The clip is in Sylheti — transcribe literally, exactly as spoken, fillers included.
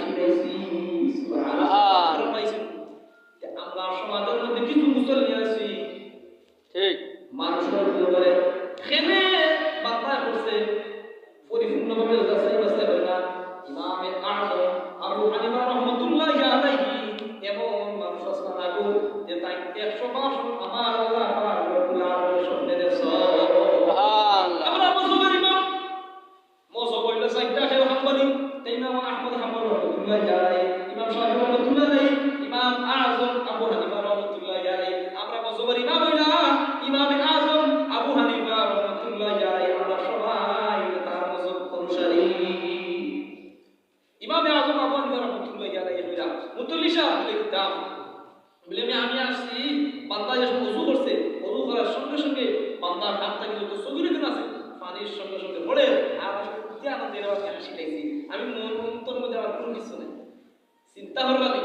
সুবহানাল্লাহ। আমরা সমাজের মধ্যে কিছু মুসল্লি আছি, ঠিক। মানুষের উপরে খেলে বান্দায় করছে, পরিপূর্ণভাবে যাচাই বাছাই করে না। ইমামে আজম আবু হানিফা রহমতুল্লাহি আলাইহি এমন মানুষ আছলা না গো, যে তাই একশো বার আমার আল্লাহ পাক রব্বুল আলামিনের সামনে দেখছে। সুবহানাল্লাহ। আমরা মজহবের ইমাম, মজহব অইলো চাইরটা, কেউ হাম্বলি, তে ইমাম আহমদ হাম্বল রহমতুল্লাহি আলাইহি, ইমাম শাফি রহমতুল্লাহি আলাইহি, ইমাম আজম আবু হানিফা রহমতুল্লাহি আলাইহি। আমরা মজহবের ইমাম অইলা ইমামে আজম আবু হানিফা রহমতুল্লাহি আলাইহি। আমরা সবাই তার মজহব অনুসারী। ইমামে আজম আবু হানিফা রহমতুল্লাহি আলাইহি কইরা, "মুতল্লি সাব," বলে, "কিতা?" বলে, "আমি, আমি আসছি, বান্দা যখন অজু করছে, অজু করার সঙ্গে সঙ্গে বান্দার হাত থাকি যত সগিরুদ্দিন আছে, পানির সঙ্গে সঙ্গে পড়ে, আর আসলে উঠতে আনন্দ এর মধ্যে হাসি খাইছি। আমি মন অন্তর মধ্যে আমার কোনো কিছু নাই, চিন্তা করবা নি।"